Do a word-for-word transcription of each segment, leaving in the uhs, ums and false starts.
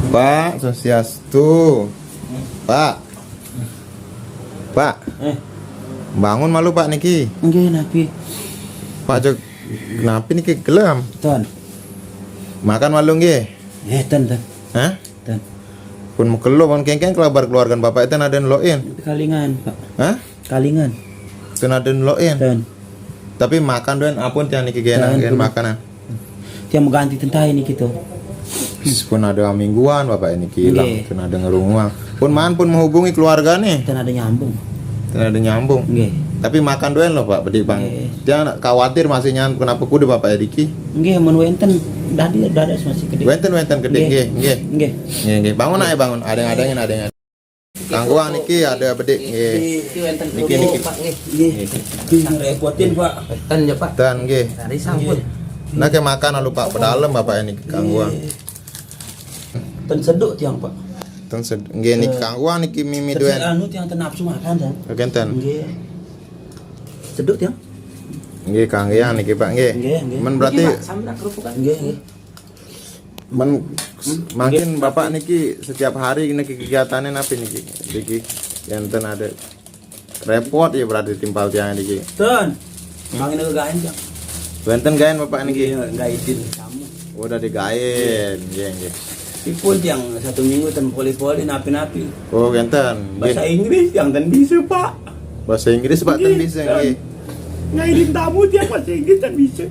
Pak, Swastiastu. Pak. Pak. Eh. Bangun malu, Pak, niki. Nggih, napi? Pak, jog, napi niki gelem? Ten. Makan malu nggih? Nggih, ten, ten. Hah? Ten. Pun mekelo, pun kengkeng kelabar keluargan Bapak itu ada loin. Kalingan, Pak. Hah? Kalingan. Itu ada loin. Ten. Tapi makan duen apun tiang niki genang Ten, gen pun. Makanan. Tiang mengganti tentai niki to. Pun ada mingguan Bapak ini kilang, Nggih. Pun ada ngerunguang. Pun man pun menghubungi keluarga nih. Ten ada nyambung. Ten ada nyambung. Nggih. Tapi makan duen loh Pak, bedik Bang. Nggih. Tiang nak khawatir masih nyan kenapa kudu Bapak ya diki. Nggih, men wenten dadi dadas masih gede. Wenten, wenten gede, Nggih. Nggih, nggih. Nggih. Nggih, nggih. Bangun ae, bangun. Ada yang, ada yang, ada yang. Kangguang niki ada bedik, nggih. Niki wenten Niki, kerupuk, niki. Pak, nggih. Nggih. Nggih. Nggih, repotin, Pak. Ten ya, Pak. Ten, nggih. Dari sampun. Nah, ke makan lalu Pak pedalem Bapak ini kangguang. Nggih. Ten seduk tiang, Pak. Ten sed-, nggih niki Eh. Kangguang niki mimi Ten duen. Anu tiang ten nafsu makan, ten. Oke, ten. Nggih. Seduk tiang. Nggih, kangguang niki Pak, nggih. Nggih, nggih. Men berarti Niki, Pak, sambil kerupuk kan. Nggih, nggih. Men, Hmm? makin Nggih. Bapak niki setiap hari niki kegiatannya napi niki? Niki yang ten ada repot ya berarti timpal tiang niki. Ten. Mangin ke gaen, Cang. Wenten gaen Bapak niki? Iya, gaidin kamu. Oh, udah digaen. Nggih, nggih. Ipun tiang satu minggu ten poli-poli napi-napi. Oh, wenten. Bahasa Nggih. Inggris yang ten bisa, Pak. Bahasa Inggris Pak ten Nggih, bisa ten. Nggih. Ngaidin tamu tiang bahasa Inggris ten bisa.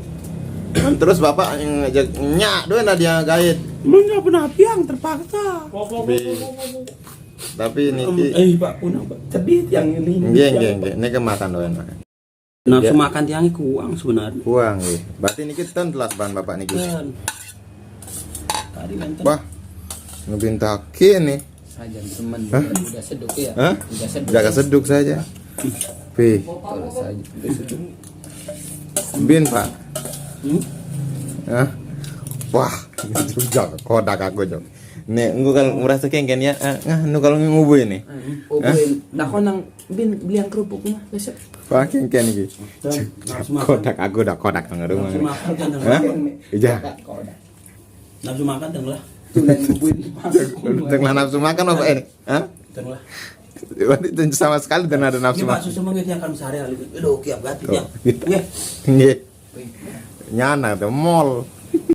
Terus Bapak yang ngajak nyak doang ada yang gaet. Mun nggak pernah tiang terpaksa. Bi-, tapi Em, niki eh, Pak, pun apa? Sedih tiang ini. Nggih, nggih, nggih. Niki makan doang, Pak. Nafsu Ya. Makan tiangnya kuang sebenarnya. Kuang, nggih. Berarti niki ten telas bahan Bapak niki. Ten. Tadi wenten. Wah. Ngebintaki nih. Saja teman Hah? Udah seduk ya. Hah? Udah seduk. Jaga seduk saja. Pi. Kalau saja udah seduk. Bin, Pak. Hmm? Hah? Wah, jaga kodak aku, Jok. Nek engko kalau merasa kengken ya, ah, ngah, nu kalau ngubu ini. Hmm. Oh, Hah? Bin. Nah, kau nang Bin beliang kerupuknya besok. Wah, kengken iki. Tuh, nafsu makan. Kodak aku dah kodak nang rumah. Nafsu makan kan, Hah? Nang Iya. Kodak. Nafsu makan, Teng, lah. Tuh, lain ngubuin. Teng lah nafsu makan apa ini? Hah? Teng lah. Berarti ten sama sekali dan ada nafsu Ini makan. Pak Susu mengit yang kan sehari hari. Aduh, kiap gati, Oh, ya. Gitu. Nggih. Nggih. Nyana tuh mall.